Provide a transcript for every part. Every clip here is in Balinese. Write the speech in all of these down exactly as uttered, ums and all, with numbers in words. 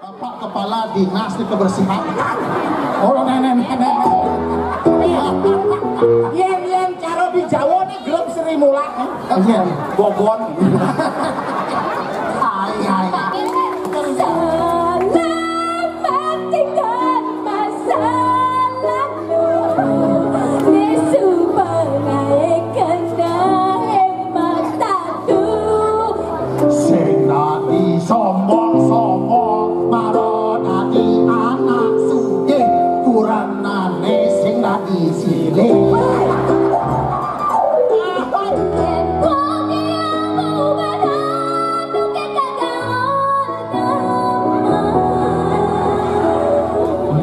Bapak Kepala Dinas di Kebersihan. Oh, nenek, nenek. Yen, yen cara di Jawa nih gelem Sri Mulat, eh. Iya. Bogon. Hai, hai. Selamat tinggal masa lalu. Nesu pengae kenang mata Sing dadi sombong-sombong, maro dadi anak sugih, kuranane sing dadi silih.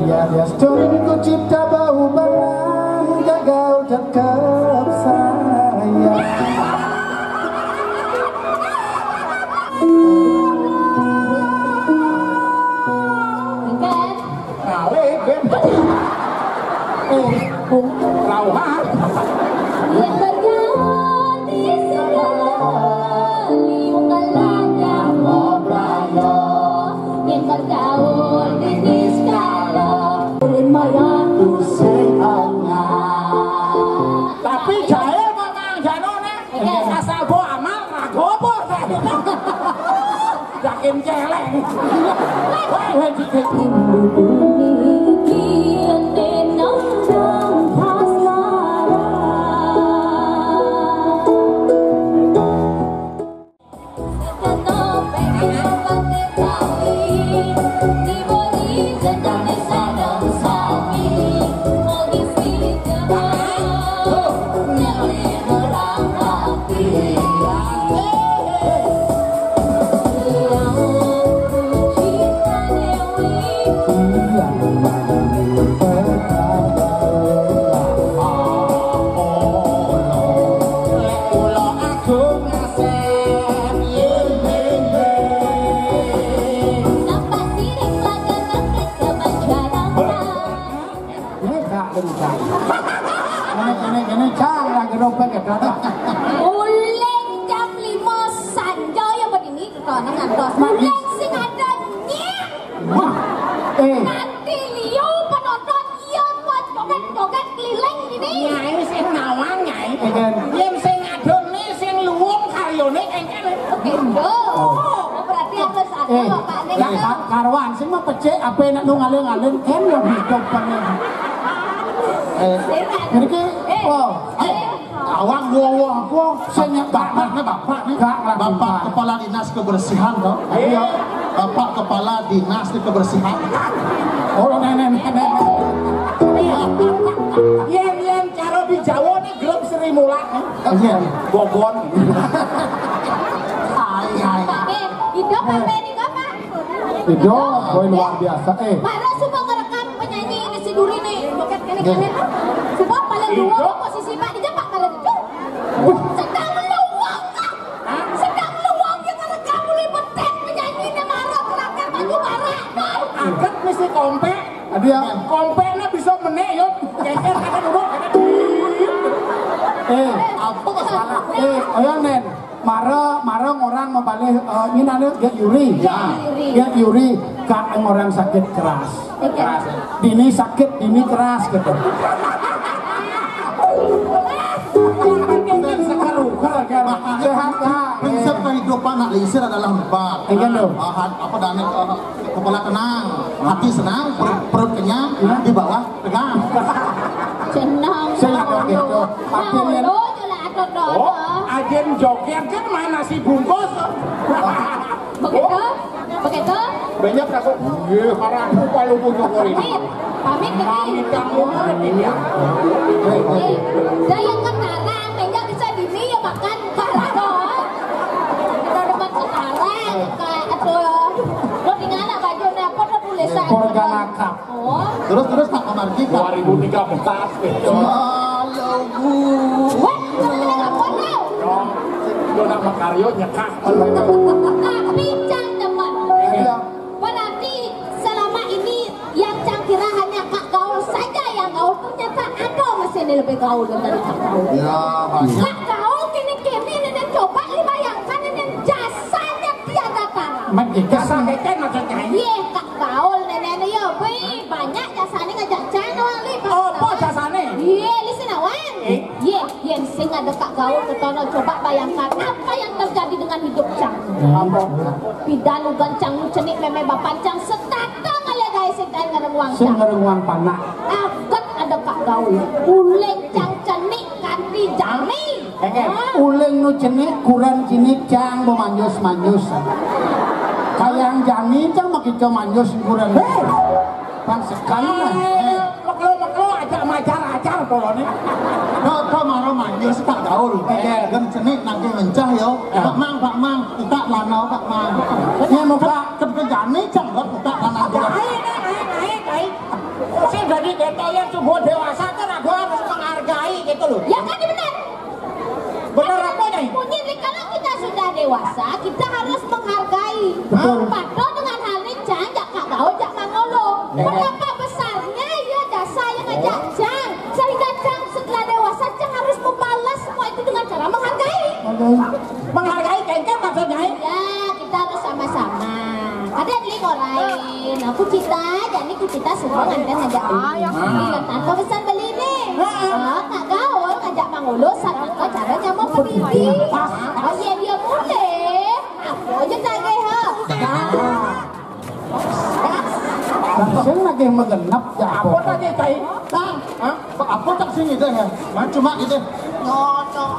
Iya, dia setuju ku cipta bau barang gagal tetap sayang. Kalih, Beb. Eh, Bung, rauhan. Yen bergaul di segala liu kalanya mobrayo. Yen bergaul di niskala. Ulun mayatu sing anyar. Tapi jae Mamang Janone. Oke. Asal bo amal, ragopo. Yakin celeng. Weh, weh, cicik. Ini gak kencang. Ini, ini, ini cang lah gerobak ya, Dada. Uling jam lima sanja ya, bedini, tonang ngantos. Uling sing ada nying. Wah, eh. Nanti liu penonton, iya, buat joget-joget keliling ini. Nyai sing nawang, Nyai. Iya. Yen sing ngadone, sing luwung karyone, engkene. Gitu. Oh, berarti harus ada, eh, Bapak, nih. Lah, ka-, karuan, sing mau pecik, apa enak nu ngaling-ngaling, kan ya hidup kan ya. Eh, Sing ada. Niki, eh, oh, eh. Awang wowo apa? Sing nyetak. Bapaknya bapak nih. Gak lah, Bapak Kepala Dinas Kebersihan, toh? Iya. Bapak Kepala Dinas di Kebersihan. Oh, nenek, nenek, nenek. Yen, yen cara di Jawa nih gelem Sri Mulat, eh. Iya. Bogon. Hai, hai. Pak, eh, hidup apa ini, Pak? Ido, boy luar biasa. Eh. Mara suba ngerekam penyanyi ini si Duri nih, joget kene-kene. Suba paling dua posisi Pak di Jepang paling itu. Sedang meluang, Kak. Sedang meluang kita rekam nih, beten penyanyi ini mara kelakar baju mara. Angkat mesti kompe. Aduh ya. Kompenya bisa menek yo. Geger kata duduk. Eh, apa masalah? Eh, ayo Nen. Mara, mara orang mabalih, eh, ini ada Gek Yuri. Ya. Gek Yuri, Kak, orang sakit keras. Keras, ya. Dini sakit, dini keras gitu. Sehat, Kak. Prinsip kehidupan nak lisir adalah empat. Iya, loh. Bahan apa, dane, eh, kepala tenang, hati senang, perut, perut kenyang, di bawah Tegang. Senang. Sing ada gitu. Akhirnya. Oh, ajen joget kan mana si bungkus? Begitu? Begitu? Banyak aku. Iya, karena aku paling punya kori. Pamit, pamit. Pamit kamu, ya. Eh, saya ketara, tinggal bisa dini ya makan. Karena kita dapat ketara, kayak itu. Lo tinggal baju apa, udah tulisan. Korganaka. Oh. Terus, terus, tak memargi, Kak. Dua ribu tiga belas, gitu. Wah, lu bilang apa, tau? Dong, lu nak makaryo nyekah. Tapi cang demen. Iya. Berarti selama ini yang cang kira hanya Kak Gaul saja yang gaul, ternyata ada masih ini lebih gaul dari Kak Gaul. Ya, banyak. Kak Gaul kini-kini ini coba dibayangkan ini jasanya tiada tara. Jasa keken maksudnya? Iya, Kak. Gaul ketono, coba bayangkan apa yang terjadi dengan hidup cang. Apa? Pidan ugan cang nu cenik, meme bapan cang setata ngalih gaé sing taén ngerenguang cang. Sing ngerenguang panak. Aget ada Kak Gaul. Uling cang cenik kanti jani. Oke. Hah? Uling nu cenik, kuren cinik cang bemanjus-manjus. Kayang jani cang makica manjus kuren. Hei! Pan sekali lah. Eh, meklo-meklo aja majar-ajar polone. Kok, kok maro manjus Kak Gaul. Oke. Gen cenik nangke mencah yo. Ya. Pak Mang, Pak Mang, kita lanau Pak Mang. Ini muka kejane cang buat kita lanau. Ai, ai, ai, ai. Sing dadi ketok yang subuh dewasa kan aku harus menghargai gitu loh. Ya kan, benar. Benar apa, Nyai? Mungkin kalau kita sudah dewasa, kita harus menghargai. Betul. Patuh dengan hal ini, cang, jak Kak Gaul, jak Mang Olo. Ya. Betapa besarnya ya jasa yang ngajak cang, sehingga cang setelah dewasa, cang harus membalas semua itu dengan cara menghargai. Oke. Menghargai kengkeng maksudnya, Nyai? Ya, kita harus sama-sama. Ada yang lain. Aku cita, jadi aku cita semua nganten aja. Ah, ya. Iya, tanpa pesan beli nih. Heeh. Ah, Kak Gaul ngajak Mang Olo, sat apa cara nyamuk peniti. Oh iya, dia mulai. Apa aja tak ha? Sing lagi menggenap ya. Apa tadi, Cai? Tang, hah? Apa tak sini deh ya? Cuma gitu. Nyocok.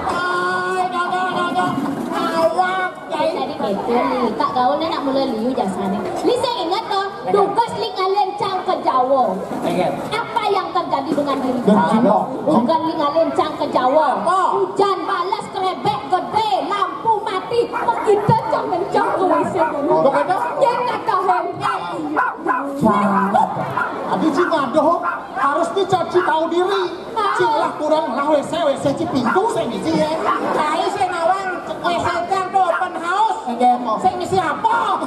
Ai, dada, dada. Awak. Jadi gitu nih, Kak Gaul nih nak mula liu jasane. Li sing inget toh, tugas li ngalih cang ke Jawa. Ingat. Apa yang terjadi dengan diri cang? Bukan li ngalih cang ke Jawa. Apa? Hujan balas, krebek gede, lampu mati, kita cang mencang ke W C. Bukan toh? Yang kata hempel. Adi cing aduh, harus dicaci tahu diri. Cing lah kurang lah W C, W C ci pintu saya ngisi ya. Cai saya nawang W C kan tuh open house. Saya ngisi apa?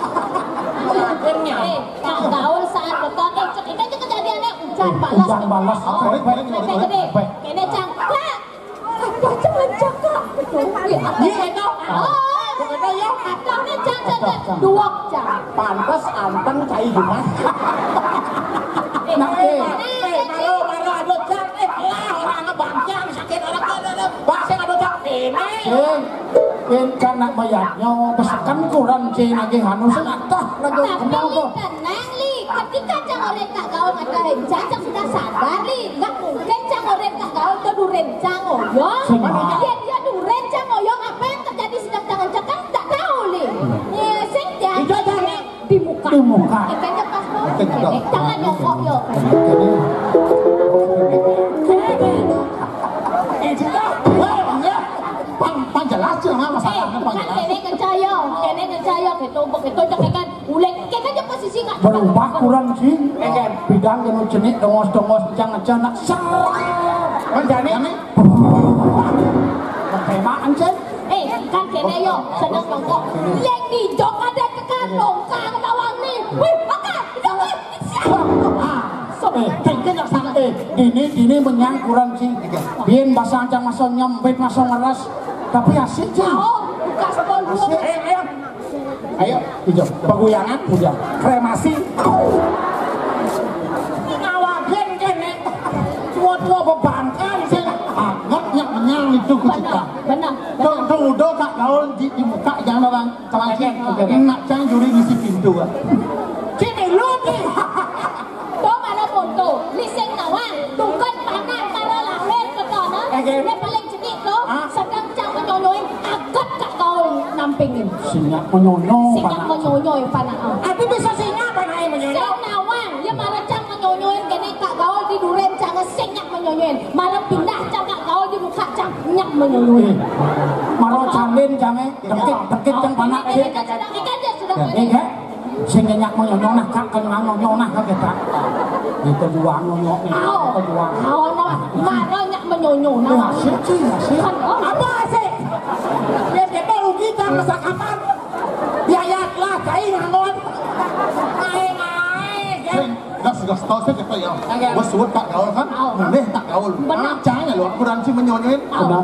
Akhirnya. Eh, Kak Gaul saat beton, eh, cek ini aja kejadiannya hujan balas. Hujan balas. Oh, baik, baik, baik, baik, baik. Kene cang, Kak. Apa jangan cakap? Iya, itu. Oh, itu ya. Katanya cang, cang, cang. Duok cang. Pantes anteng cai Jumat. Nah, eh. Eh, malu, malu, aduh, cang. Eh, lah, orang ngebangkang, sakit orang, aduh, aduh, aduh. Bah, sing aduh, cang. Ini. Sing, sing kan nak bayarnya, pesekan kurang, sing lagi anu, sing atah, lagi. Tapi kenal kok. Tenang, Li. Ketika cang orek Kak Gaul ada rencang, cang sudah sadar, Li. Nggak mungkin cang orek Kak Gaul ke duren cang oyong. Sing. Dia, dia duren cang oyong, apa yang terjadi sedang tangan cang kan nggak tahu, Li. Ya, sing ya. Itu cang. Di muka. Di muka. Ikannya pas banget. Oke, betul. Jangan nyokok, yo. Jadi, eh, cinta. Wah, iya. Pang, pang jelas sih, Mak, masalahnya pang jelas. Kene kencaya, kene kencaya, gitu, begitu, jangan kan, ulek, kayak aja posisi nggak. Berubah kurang sih. Bidang kena cenik, dongos-dongos, jangan-jangan, sar. Kan jadi. Pertanyaan sih. Eh, kan kene yo, sedang nongkok. Yang di jok ada tekan, nongkang tawang nih. Wih, makan, itu wih. Eh, kengkeng nak sang, eh, dini, dini menyang kurang sih. Bien basah ancang masuk nyempit, masuk ngeras. Tapi asik sih. Oh, bekas pondok. Asik. Eh, ayo. Ayo, ijo. Peguyangan, udah. Kremasi. Ngawakin kene. Tua-tua bebankan sih. Anget nyak menyang itu ku cita. Benar, benar. Tuh, tuh, udah Kak Gaul di, di muka jangan orang. Terakhir, oke, oke. Nak cang juri ngisi pintu, ah. Sini, lu nih. To mana foto? Li sing nawang, tungkon panak karo lawen ketono. Oke. Ini paling cenik to, hah? Sedang cang menyonyoin, aget Kak Gaul nampingin. Sing nyak menyonyo, sing nyak panak. Menyonyo, panak, ah. Aku bisa sing nyak panak menyonyo. Sing nawang, ya mara cang menyonyoin, kene Kak Gaul di duren cang sing nyak menyonyoin. Mara pindah cang Kak Gaul di muka cang nyak menyonyoin. Eh, mara calin cang, eh. Dekit, dekit cang panak, eh. Ikan, ikan, ikan, ikan, sudah. Ya, boleh. Iya. Sing nyak menyonyo nah, Kak, kenyang nyonyo nah, Kak, kita. Itu juang nyonyo nih, itu juang. Aono, mara nyak menyonyo nah. Ya, asik sih, asik. Kan, oh. Apa asik? Ya, kita rugi kan, masa kapan? Biaya lah, cai ngangon. Ae, ae, ya. Sing, gas, gas, tau sih kita ya. Oke. Gua suut Kak Gaul kan, oh. Mulih Kak Gaul. Benar. Cang ya, lu, aku dan si menyonyoin. Oh. Benar.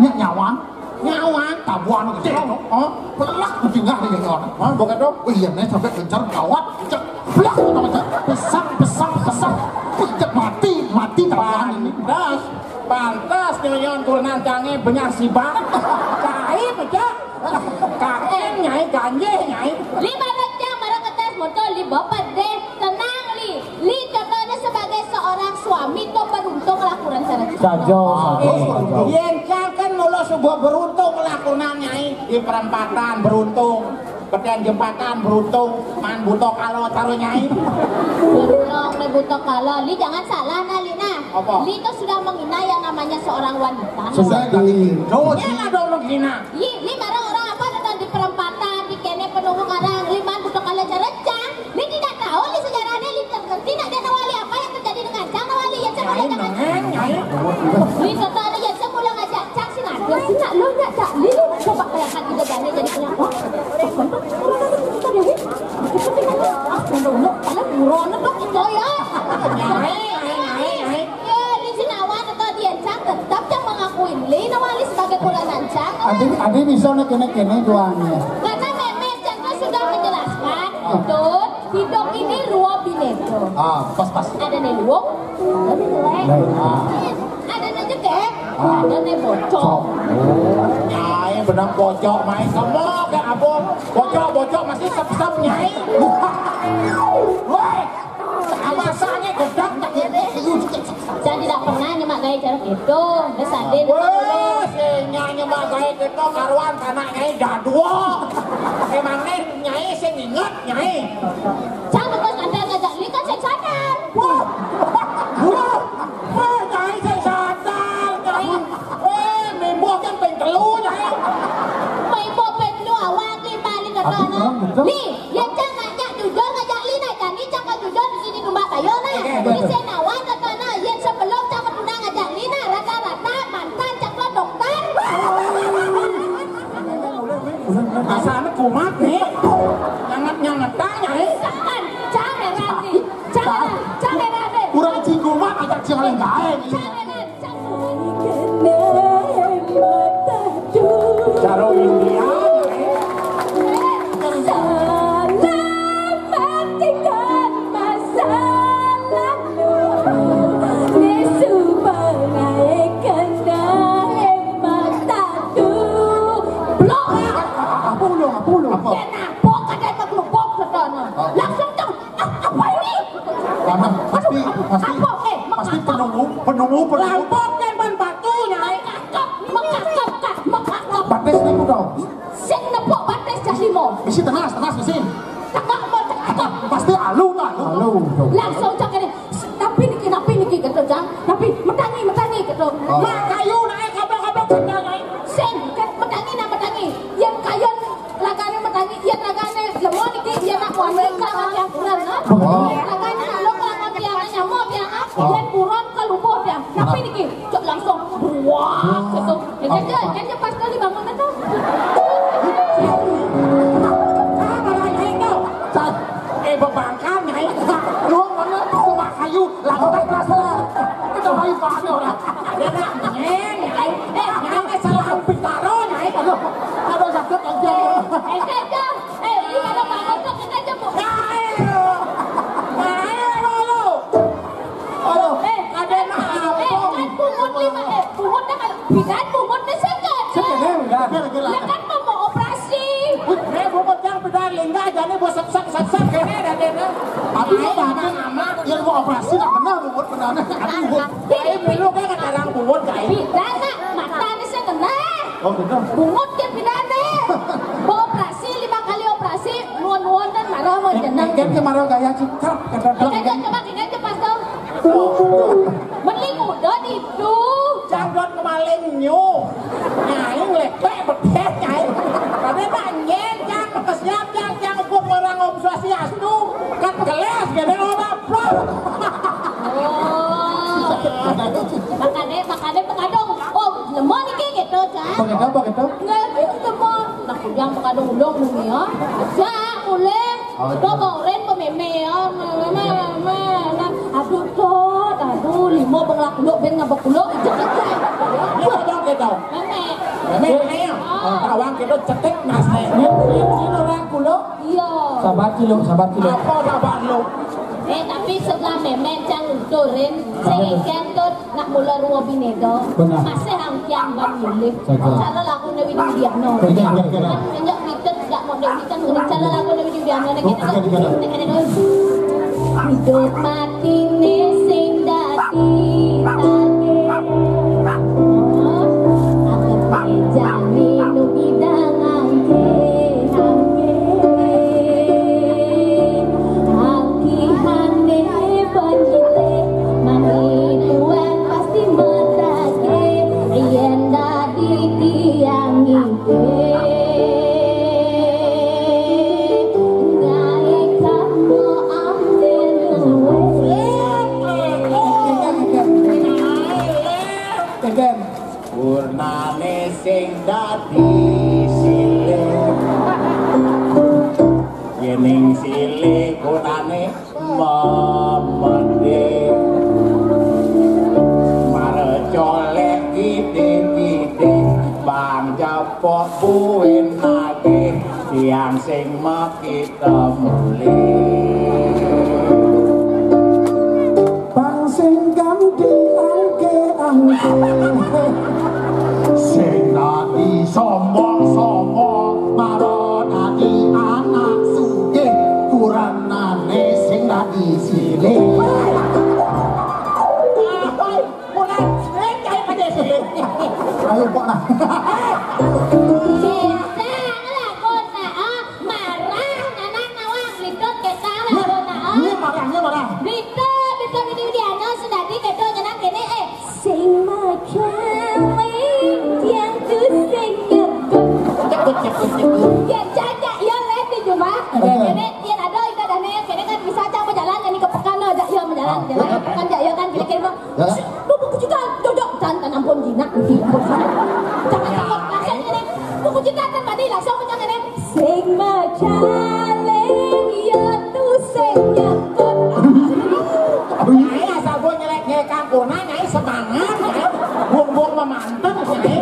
Nyak nyawan. Nyawang tabuan gede, oh, pelak tinggal di orang. Hah? Bukan dong? Oh iya, nih sampai gencar gawat, cek, pelak, sama cek, pesang, pesang, pesang, cek mati, mati tabuan ini. Pantes, Pantes nyonya kurenan cangé benyah sibak. Cai pecah. Kain nyai, ganjih nyai. Li marang cang, marang kertas motor, li bopet deh. Tenang, Li. Li contohnya sebagai seorang suami tuh beruntung lah kurang cara. Saja, saja, saja. Yén cang kan mula suba beruntung lah kurang nyai. Di perempatan beruntung. Petén jembatan beruntung, man buta kala cara nyai. Tolong nih buta kala. Li jangan salah nah, Li nah. Apa? Li tuh sudah menghina yang namanya seorang wanita. Sudah. Sudah. Tuh, ya lah dong menghina. Li, Li marang orang apa datang di perempatan, di kéné penunggu karang, Li man buta kala cara cang. Li tidak tahu Li sejarahnya, Li tidak ngerti nak dia nawali apa yang terjadi dengan cang nawali ya cang. Nyai, jangan. Nyai. Li contohnya ya cang mula ngajak cang sing ada sing nak lo ngajak Li, Li coba bayangkan kita jadi jadi punya apa? Contoh, kita Dewi, kita tinggal, ah, contoh, kalau buron tuh kita ya. Nyai, nyai, nyai, nyai. Ya, di Sinawa tetap dia cang tetap cang mengakuin Li nawali sebagai kurenan cang. Adi, adi bisa nak kéné-kéné doangnya. Karena Mémé cang kan sudah menjelaskan, betul, hidup ini ruwet binéda. Ah, pas, pas. Ada né luwung, ada né jelek. Baik. Ah. Ada né jegég, ada né bocok. Cok. Oh. Nyai benang bocok main kamu ke apa? Bocok-bocok masih sep-sep nyai. Woi. Amasane gedang tak ini. Saya tidak pernah nyemak gaya cara gitu. Wes adin. Wah, sing nyai nyemak gaya gitu karuan anak nyai dadua. Emangnya nyai sing inget nyai. Cang bekas ada ngajak Li kan sing sadar. Wah. Wah. Wah, nyai sing sadar, nyai. Eh, mimbuh kan ping telu nyai. Mimbuh ping telu awak Li balik ke sana. Li, ya cang ngajak jujur ngajak Li nah, jani cang kan jujur di sini numbak kayu nah. Di sini awak ke sana, ya sebelum cang tunang ngajak Li nah, rata-rata mantan cang ke dokter. Asane kumat nih. Nyanget-nyangetan nyai. Jangan, jangan heran nih. Jangan, jangan heran nih. Kurang cinggungan ajak cing oleh gaé nih. Jangan heran. Cara India nyai. Selamat tinggal masa lalu. Nesu pengae kendae matatu. Blok. Apa ulung? Apa ulung? Apa? Kena bok kadai maglubok setono. Langsung tuh, ah, apa ini? Karena pasti, pasti, apa? Eh, pasti penunggu, penunggu, penunggu. Lampok dan ban batu nyai. Mekakep, mekakep, kak, mekakep. Batis niku to. Sing nepuk batis cah limo. Mesti tenas, tenas mesti. Cakak mo cakak. Pasti alu lah. Alu. Langsung cakak ini. Tapi niki, tapi niki gitu, Jang. Tapi metangi, metangi gitu. Oh. Mak kayu naik kabel-kabel kendal naik. Sing, kan metangi nak metangi. Yang kayu ragane metangi, yang ragane lemo niki, yang nak kuani kelawan yang kurang, ha? Oh. Ragane nak lo kelawan yang nyamo yang, ha? Oh. Yang buron kelubuh yang. Tapi niki, cok langsung buak gitu. Ini aja, ini aja pas kali bangun itu. Apa lagi itu? Cak, eh, bebangkan, ya. Lu mana tuh rumah kayu, lantai kelas. Kita main banget orang. Ada nak, nyeng, nyai. Eh, nyai, salah pitaro, nyai. Aduh, aduh, sakit, anjing. Eh, eh, eh, eh, ini kalau Pak Otok, kita jemput. Nyai. Nyai, lu. Aduh, eh, ada nak, eh, apa? Kan bungut lima, eh, bungut dah kalau, pidan bungut nih seket. Seket, eh, udah. Lah kan mau, mau operasi. Wih, eh, bungut yang pidan linggah, jadi buat sep-sep, sep-sep, kene dah, kene. Tapi mau bantu, yang mau operasi, nak benar, bungut, benarnya. Aduh, bungut. Jadi, dulu kan kata orang bungut, kayak. Pidan, nak, mata nih saya kena. Oh, gitu. Bungut kan pidan nih. Mau operasi, lima kali operasi, nuan-nuan dan marah mau jenang. Kan kemarin gaya cekap, kata. Kita coba, kita coba, tuh. Mending udah di Duh, janggot kemaling nyu. Nyai ngleklek bedeh, nyai. Tapi tak nyen, jang, kesiap, jang, jang, hukum orang Om Swastiastu. Kat gelas, gede lo baplok. Oh. Makane, makane pekadung. Oh, lemo niki gitu, Cak. Begitu, begitu. Enggak gitu, lemo. Nak kujang pekadung ulung dunia. Cak, mulai. Oh, iya. Kok kok Ren kok meme ya, meme, meme, meme. Aduh, Tot, aduh, limo bengak kuluk, ben ngabek kuluk. Ini abang kita. Meme. Meme, ayo. Ah. Abang kita cetek mas, eh. Ini, ini, ini orang kuluk. Iya. Sabar, Cilo, sabar, Cilo. Apa sabar lu? Eh, tapi setelah meme cang uturin, sing ikan, Tot. Nak mula rua bineda. Benar. Masih angkiang ban milih. Saja. Cara lagu Dewi Widiano. Benar, benar, benar. Kan banyak Beatles gak mau Dewi kan, cara lagu Dewi Widiano ni. Oh, kita, kita, kita. Hidup mati ni sing dadi tagih. Akan jani nu bidang angke-angke. Angkihane penyilih, mami tuan pasti matake, yen dadi tiang ngingke. Ngai kamu ambil luwes. Purnane sing dadi silih. Yening silih purnane memedhe. Mara colek kidik-kidik, bang jepok buin nagih, tiang sing makita mulih. Bang sing ganti angke-angke. Sing dadi sombong-sombong, mara dadi anak sugih, kuranane sing dadi silih. Ayo, Pak, nah. Kita lah kota, ah, marah, anak nawang, lidut kita lah kota, ah. Ini marahnya marah. Lidut, lidut, ini dia, no, sudah di, kita nyenang kene, eh. Sing macaling, tiang tu sing nyebut. Nyebut, nyebut, nyebut. Ya, cak, cak, ya, lihat di rumah. Oke. Kene, ya, ada, kita dah nih, kene kan bisa cak berjalan, ini ke pekan, no, cak, ya, berjalan, ah, jalan, ya. Pekan, cak, ya, kan, kira-kira, no. Ya. Buku cerita, dodok, dan, dan ampun, jinak. Jangan takut, langsung ini. Buku cerita, kan, tadi langsung macam ini. Sing macaling, ya, tu sing nyebut. Nyai asal gua nyelek nyai kangkona, nyai semangat, nyai. Buang-buang memanten, nyai.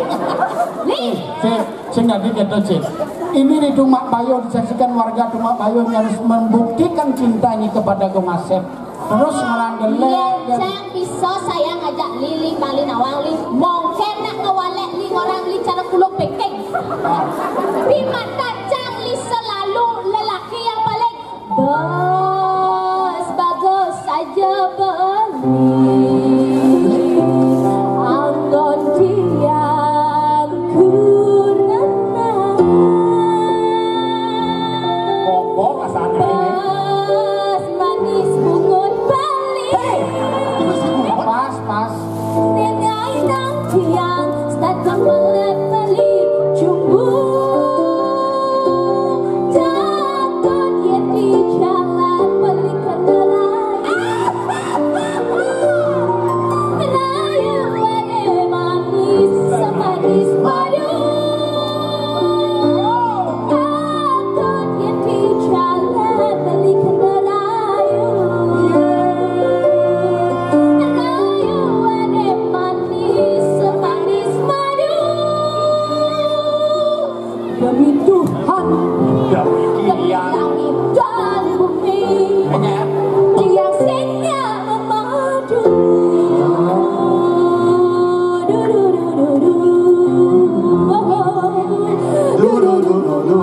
Nih. Sing, sing dadi kita, Cik. Ini di Dumak Bayo disaksikan warga Dumak Bayo yang harus membuktikan cintanya kepada Kang Asep. Terus ngerandelek. Iya, dan cang bisa saya ngajak Lili bali nawang, Li. Mungkin nak ngewalek Li orang Li cara kuluk pekeng. Ah. Di mata cang Li selalu lelaki yang paling bos, bagus saja beli. Anggon tiang kurang. Kok kasarnya ini? Pas manis bungut Bali. Hei, terus bungut. Pas, pas. Nengai nang tiang, start melet beli jumbo. Takut ye di jalan beli kendaraan. Rayu ade manis, semanis madu. Takut ye di jalan beli kendaraan. Rayu ade manis, semanis madu. Demi Tuhan, demi langit dan bumi, dia sing memadu. Du, du, du, du, du. Du, du, du, du, du.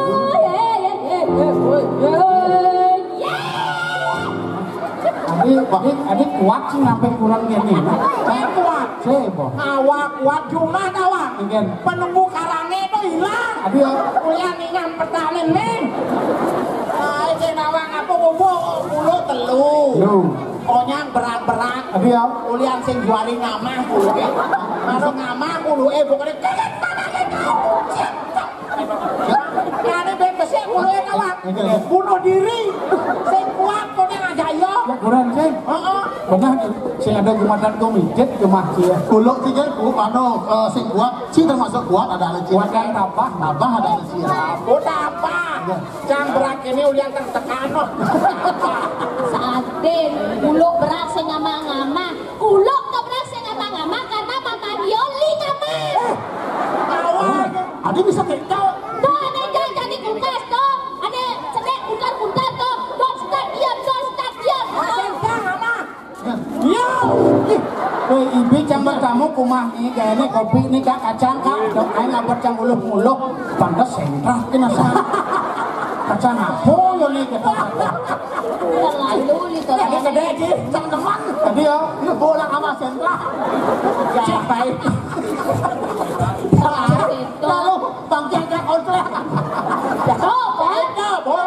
Oh, yeah, yeah, yeah, yeah, yeah. Adik, adik, adik kuat sih sampai kurang gini. Saya kuat. Saya, boh. Awak kuat, jumlah awak. Penunggu karangnya itu hilang. Adik, ya. Kuliah nih nyampe tanin nih. Ai, sing nawang apa bubuk? Kulo telu. Yo. Onyang berak-berak. Adik, ya. Kuliah sing juari ngamah kulo, eh. Kalau ngamah kulo, eh, bukannya kaget mana ya kau? Siap, siap. Kane ben besik kulo, eh, kawan. Oke. Bunuh diri. Sing kuat kok ngajak yo. Ya, kurang sih. Heeh. Benar, sing ada jumatan kok mijit, cuma sih ya. Kulo sih kan, ku, anu, eh, sing kuat, sih termasuk kuat ada aja. Kuat kan tambah. Tambah ada aja. Aku tambah. Ya. Cang berak ini ulian tertekan, no. Sadin, kulo berak sing ngamah-ngamah. Kulo berak sing ngamah-ngamah karena mamah yo li ngamah. Kawan. Ade bisa ketok. Tuh, ane jangan jadi kulkas, tuh. Ane cenek kuntar-kuntar, tuh. Don't start diam, don't start diam. Sing ngamah. Tamu kumah ni, gaene kopi ni, Kak, kacang, Kak. Dong, ae ngambet cang nguluh-nguluh. Pantes sentrah ki nasa. Kacang apa yo ni, gitu. Terlalu, gitu. Tadi gede, Ji. Cang teman. Tadi yo, ini bola sama sentrah. Siapa itu? Lalu, Bang Jajak kontra. Oh, baik dah, Bos.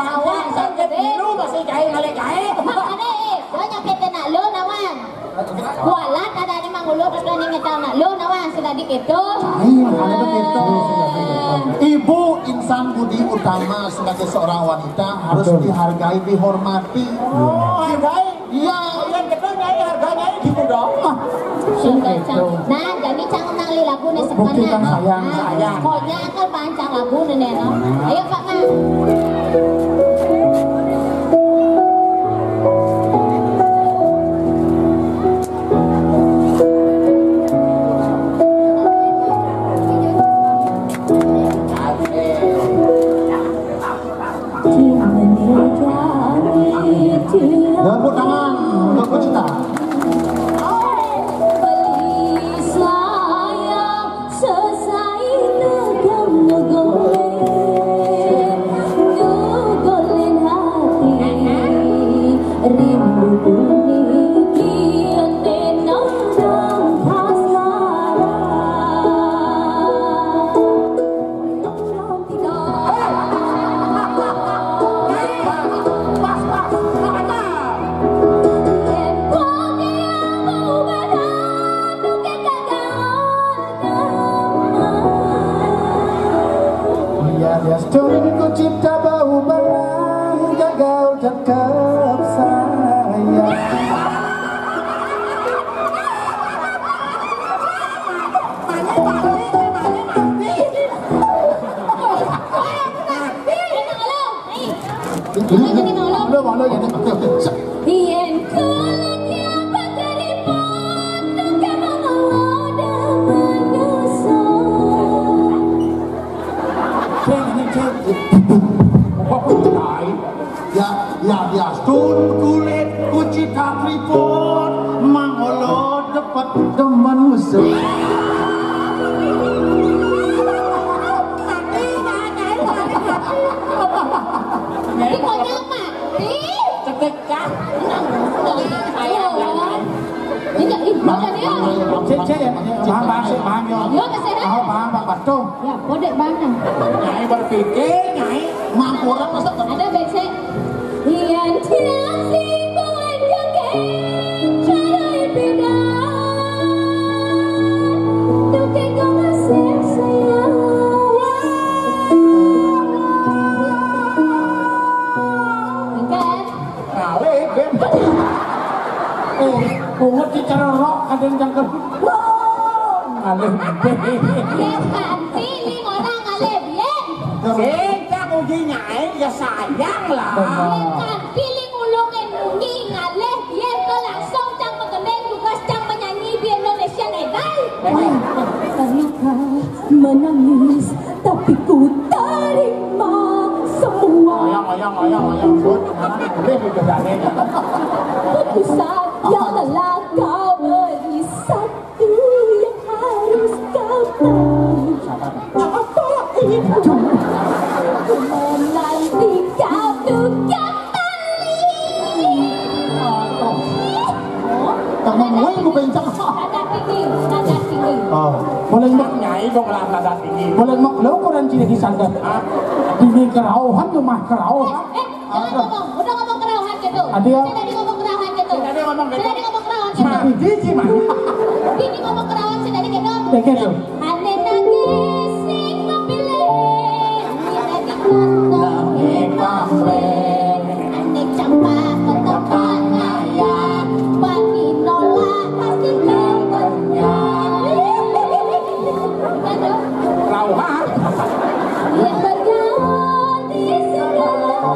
Bawang sakit dulu masih kae ngalih kae. Makane, eh, banyak kete nak lo, Nawan. Kualat ada ni mangulu, ada ni ngetau nak lo, Nawan, sudah diketo. Iya, ada begitu. Ibu, insan budi utama sebagai seorang wanita harus dihargai, dihormati. Oh, hargai. Iya, yang kedua nyai harganya gitu dong. Sudah, Cang. Nah, jadi Cang nang li lagu ni. Bukti sepanjang. Kan sayang, ah, sayang. Pokoknya kan pancang lagu ni, no. Ayo, Pak, Mang. Tepuk tangan untuk pecinta. Iya, dia seturun ku cipta bau barang gagal tetap sayang. Ini, ini, ini, ini, ini. Yen kula nyapa dari pondok, emang ada manusia. Cek, ini, cek. Apa pun tai? Ya, ya, ya, stun kulit kuci kapripun, mangolo dapat demen musuh. Mati, mati, mati. Di konyol mati. Cetek, Kak. Ini, ini, ini. Cek, cek, ya. Paham, paham, sih, paham, ya. Ya, Mas Hera. Paham, paham, Pak Batung. Ya, bodek banget. Nyai berpikir, Nyai. Mampu orang masa ada becek. Iya, tidak sih, boleh joget, cara beda. Tuh, kayak gue masih sayang. Enggak. Ngalih, Ben. Eh, bungut dicererok, kadang jangkep. Wah, ngalih, Ben. Yen kanthi ning ora ngalih biyen. Sing tak muji nyai, ya sayang lah. Bener. Yen kanthi ning ulunge nungi ngalih biyen, to langsung cang megening tugas cang menyanyi di Indonesian Idol. Terluka menangis, tapi ku terima semua. Oyang, oyang, oyang, oyang, bot. Anak boleh dipegang ya. Putusan yang telah kau beri, satu yang harus kau tahu. Apa itu? Menanti kau tuh kembali. Aduh. Kamu main ku pencet. Nada tinggi, nada tinggi. Oh, boleh mau Nyai dong lah nada tinggi. Boleh mau lo ukuran ciri di sana. Hah? Ini kerauhan, rumah kerauhan. Eh, eh, jangan ngomong. Udah ngomong kerauhan gitu. Aduh. Saya tadi ngomong kerauhan gitu. Saya tadi ngomong gitu. Saya tadi ngomong kerauhan gitu. Mari, Ji, Ji, mari. Ini ngomong kerauhan, saya tadi gitu. Ya, gitu. Ane nangis sing mapilih, ane dikandani pamrih, ane campak ke tempat ngayah, bagi nolak pasti kenyang. Rauhan. Yang bergaul di segala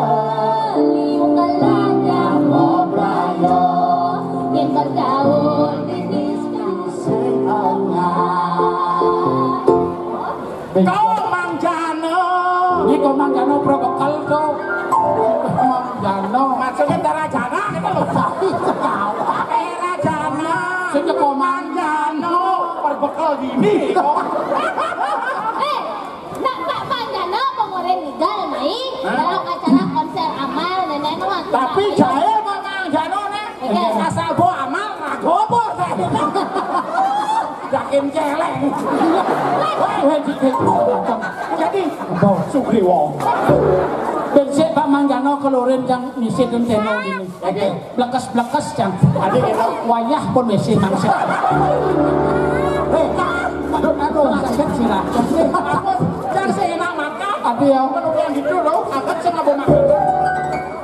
liu kalanya mau belayo, yang bergaul di diskon. Kau Mang Jano. Ini kau Mang Jano bekel tuh. Mang Jano. Maksudnya Dara Jana gitu loh. Tapi ketawa. Era Jana. Sing kau Mang Jano. Ini. Eh, nak Pak Manjana pengorén ngigal mai dalam acara konser Amal nenek nuan. Tapi jaé Pak Manjana né. Oke. Asal bo Amal ragopo. Yakin céléng. Wéh, wéh, dikit. Jadi, bo Sugriwa. Bén sik Pak Manjana kelurin jang ngisi denteno ini. Oke. Blekes-blekes, Cang. Adi, ya, Pak. Wayah pun wis mangsa. Eh, aduh, aduh, sakit sih lah. Jangan seenak makan. Adi, ya. Menurut yang gitu, loh, angkat sama makan.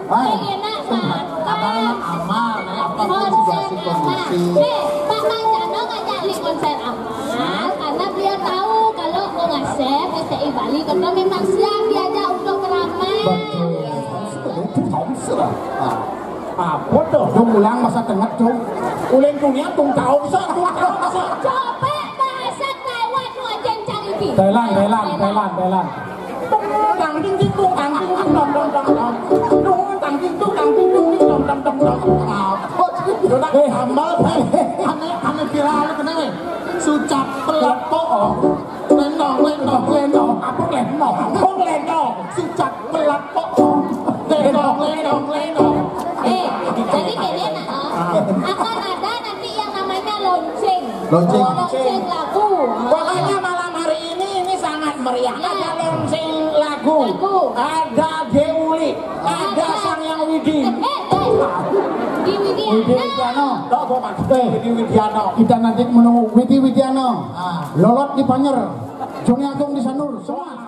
Hai. Seenak makan. Amal, apa pun situasi kondisi. Eh, Pak Manjano ngajak li konser Amal karena beliau tahu kalau Bung Asep, S T I Bali, kita memang siap diajak untuk beramai. Betul. Itu tahu sih lah. Ah. Apa tuh? Dong ulang masa tengah tuh. Ulen dunia tung tahu bisa, tung tahu bisa. Coba bahasa Taiwan lu aja yang cari di. Thailand, Thailand, Thailand, Thailand. Tung tang ting ting tung tang ting ting dong dong dong dong. Tung tang ting tung tang ting tung ting dong dong dong dong. Apa sih? Udah, eh, tambal, eh, aneh, aneh viral, kenapa? Sucak pelat po. Lendong, lendong, lendong. Apa lendong? Apa lendong? Sucak pelat po. Lendong, lendong, lendong. Eh, jadi gini, nah, akan ada nanti yang namanya launching. Launching. Launching lagu. Pokoknya malam hari ini, ini sangat meriah. Ya. Ada launching lagu. Lagu. Ada Deuli. Ada Sang Yang Widi. Eh, eh, eh. Di Widiana. Widi Widiano. Loh, gua maksudnya Widi Widiano. Kita nanti menunggu Widi Widiano. Ah. Lolot di Panjer. Joni Agung di Sanur. Semua.